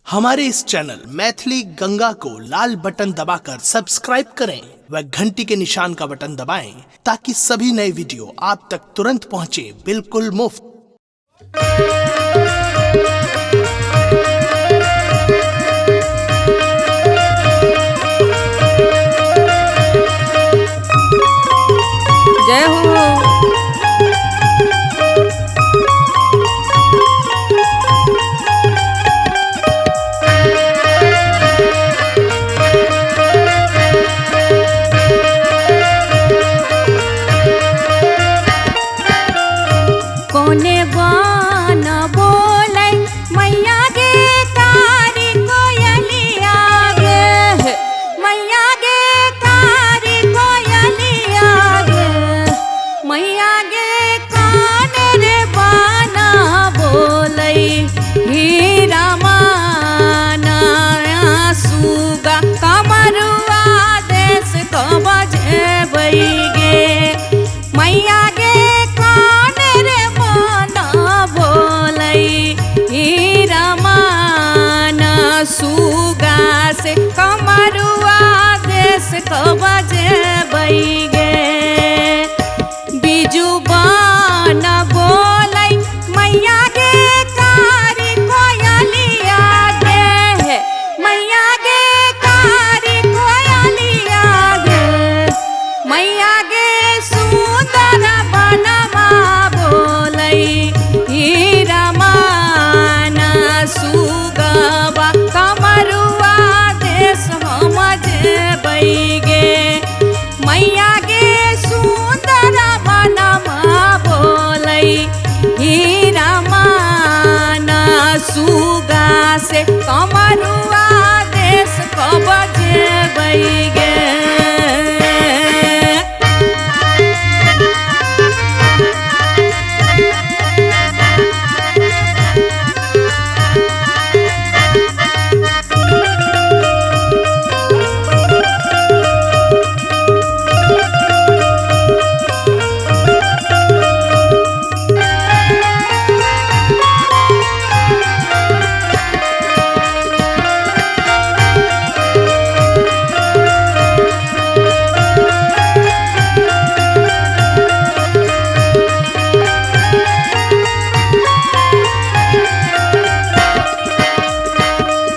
हमारे इस चैनल मैथिली गंगा को लाल बटन दबाकर सब्सक्राइब करें व घंटी के निशान का बटन दबाएं ताकि सभी नए वीडियो आप तक तुरंत पहुंचे बिल्कुल मुफ्त। जय हो। कोने बन बोलै मैया गे कारी कोयलिया गे, मैया गे कारी कोयलिया गे, मैया गे कान रे बाना बोलै हीरा माना सुगा कमरुआ देश को बजेबै गे, मैया गे कान रे बाना बोलै हीरा माना सुगा से कमरुआ देश को बजेबै गे। बिजू बान बोलै मैया गे कारी कोयलिया गे, मैया गे कारी कोयलिया गे, मैया गे सुंदर बनमा बोलै हीरा माना सुगवा कमरुआ देश हम जेबै गे, मैया गे सुंदर बनमा बोलै हीरा माना सुगा से कमरुआ देश कब जेबै गे।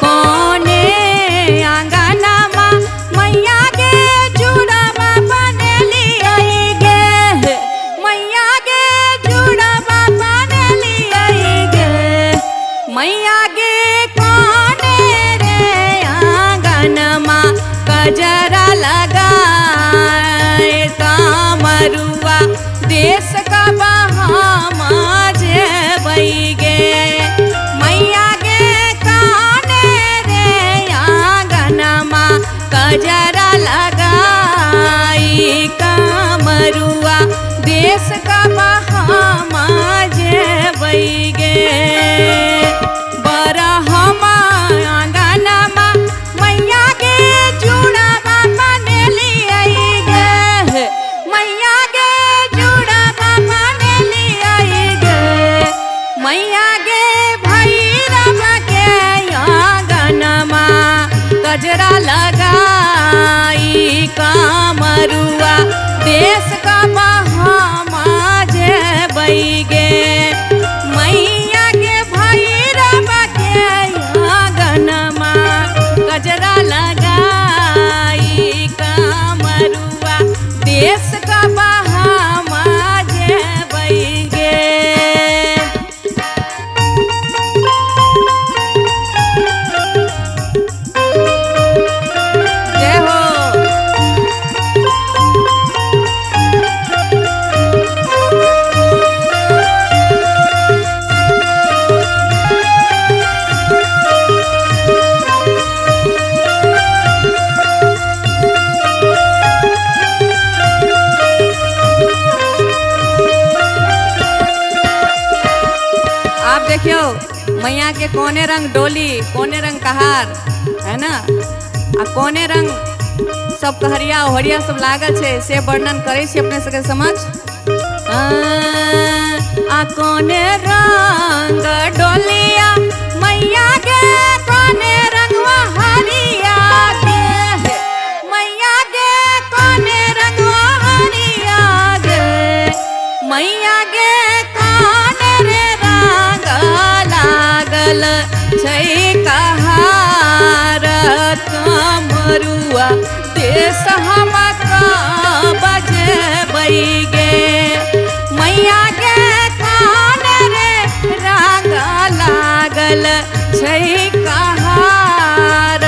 कोने आंगनमा मैया गे जुड़वा बनेलियै गे, मैया गे जुड़वा बनेलियै गे, मैया गे कोने रे आंगनमा कजरा लगाए कमरुआ देश का बहामा जेबै गे, मैया गे काने रे आंगनमा कजरा लगाई कमरुआ देश का बहामा जेबै गे। बरहमा आंगनमा मैया गे जुड़वा बनेलियै गे, मैया गे जुड़वा बनेलियै गे, मैया गे भैरव के आंगनमा कजरा लगाई कमरुआ देश का बहामा जेबै गे, मैया गे भैरव के आंगनमा कजरा लगाई कमरुआ देश का बहामा जेबै गे। जय हो। आप देखियो मैया के कोने रंग डोली, कोने रंग कहार है ना, आ कोने रंग सब कहरिया ओहरिया सब लागल छै, से वर्णन करै छी अपने सबके समझ। आ कोने रंग डोलिया मैया गे। छै कहार कमरुआ देश हम बजेबै गे। मैया गे कान रे रंग लागल छै कहार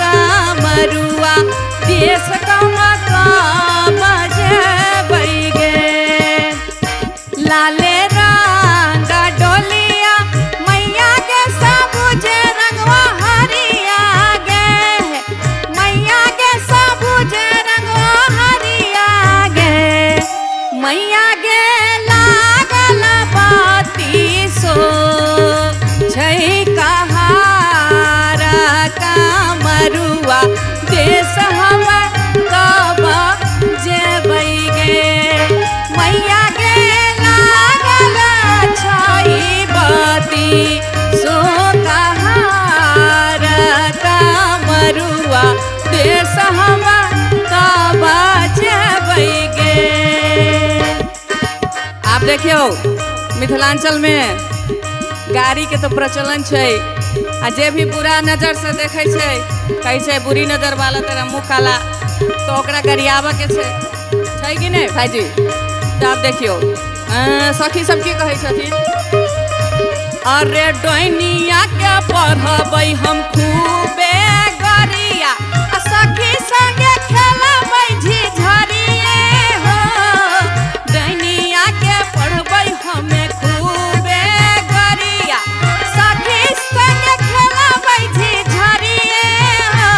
कमरुआ देश बजेबै गे। लाले रंग डोलिया मैया के सबुज रंगवा हरिया गे, मैया के सबुज रंगवा हरिया गे। मैया गे लागल बाती सो छै कहार कमरुआ देश हम बजेबै गे। मैया गे लागल छै बाती सो कहार कमरुआ देश हम बजेबै गे। आब देखियौ मिथिलांचल में गाड़ी के तो प्रचलन छै, आ जे भी बुरा नजर से देखै छै कहै छै बुरी नजर वाला तेरा मुँह काला, तो ओकरा गरियाबऽ के छै, छै कि नहि भाईजी? तऽ आब देखियौ सखी सब की कहै छथिन। अरे डोनिया के पढ़बै हम खूबे गरिया, आ सखी संगे खेलबै झिझरिये हो। डोनिया के पढ़बै हमे खूबे गरिया, सखी संगे खेलबै झिझरिये हो।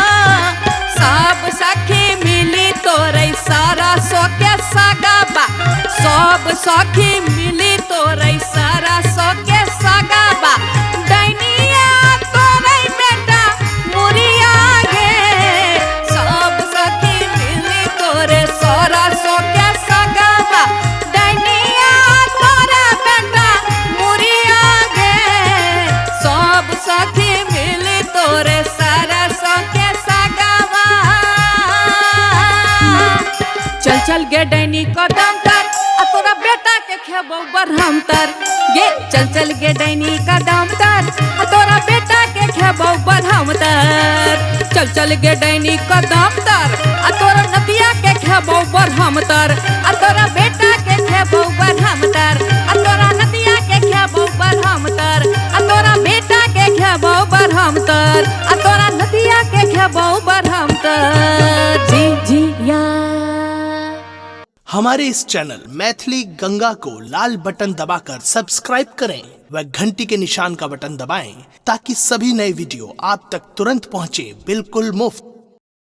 सब सखी मिली तोरै सरसो के सगबा, सब सखी मिली तोरै सरसो के सगबा। डैनिया तोरै बेटा मुरिया गे, सब सखी मिली तोरे सरसो के सगबा। डैनिया तोरे बेटा मुरिया गे, सब सखी मिली तोरे सरसो के सगबा। चल चल गे डैनी कदम तर, आ तोरा बेटा के खेबौ बरहम तर गे। चल चल गे डैनी कदम तर, आ तोरा बेटा के खेबौ बरहम तर। चल चल गे डैनी कदम तर, आ तोरा नतिया के खेबौ बरहम तर, आ तोरा बेटा के खेबौ बरहम तर, आ तोरा नतिया के खेबौ बरहम तर, आ तोरा बेटा के खेबौ बरहम तर, आ तोरा नतिया के खेबौ बरहम तर। जी जी या। हमारे इस चैनल मैथिली गंगा को लाल बटन दबाकर सब्सक्राइब करें व घंटी के निशान का बटन दबाएं ताकि सभी नए वीडियो आप तक तुरंत पहुंचे बिल्कुल मुफ्त।